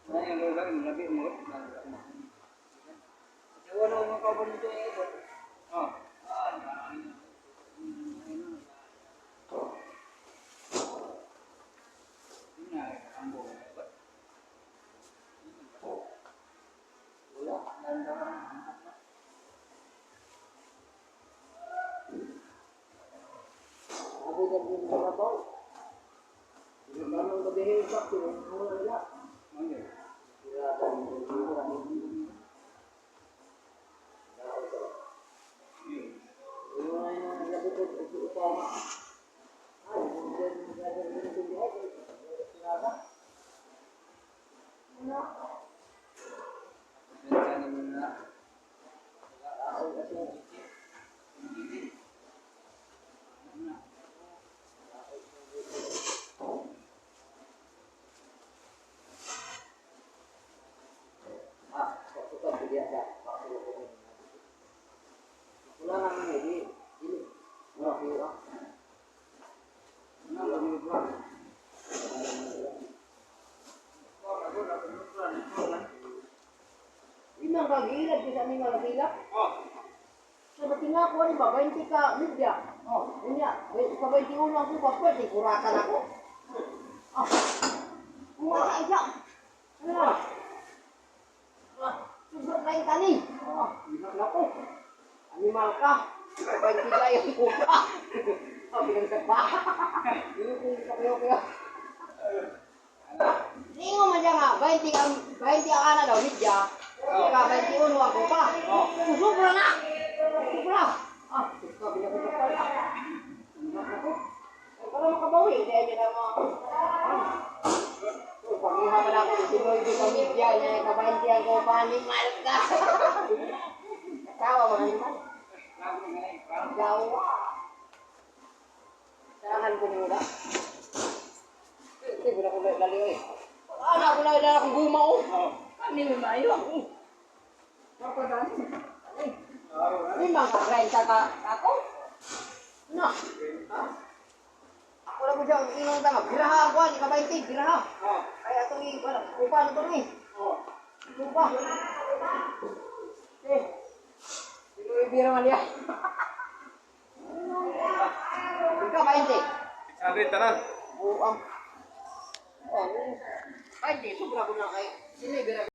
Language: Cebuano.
Ay, ang labi mo. Wala mo kauban nito eh. Oh. Wala. Abi ka din sa kabaw. Ano gabi sa wala nila. Sira Ah, pagkutad bigyan ka. Wala nga nga di. Dili. Wala kayo ah. Limang kagilad sa aming mga kilak. Oh. Sa batinga ko ano ba, 20 ka media. Oh, unya, ka 21 ako pa pwede kuratan ako. Ah. Kuha ka isa. Ano na? Ah, sobrang kain tani. Ah, nako. Animal ka. 20 ka yung kuha. Ah, pinagsak pa. Yung kung kayo. Ningo man siya nga, 20 ang 20 ang ana daw media. Ka 21 ako pa. Oh. Sobra na. Sobra. Ah, sobra bila ko pa. Nako. Ay, para makabawi, dahil niya na mga. Oh, pangiha pa na ako, sinoy di pamilya niya, ka-20 ako pa, animal ka. Kasawa mga animal. Gawa. Sarahan ko muna. Hindi ko na ko lali eh. Wala ko na wala akong guma oh. Kani may maayo. May mga renta ka ako? No. Ako lang ko dyan, inong tama. Giraha ako, hindi ka 20, giraha. Kaya itong i, wala, kupa na ito eh. Kupa. Eh, sino man niya? Ikaw, 20. 600 tanan. Buang. Oh, 20, sobra ko na kay. Sino ibira?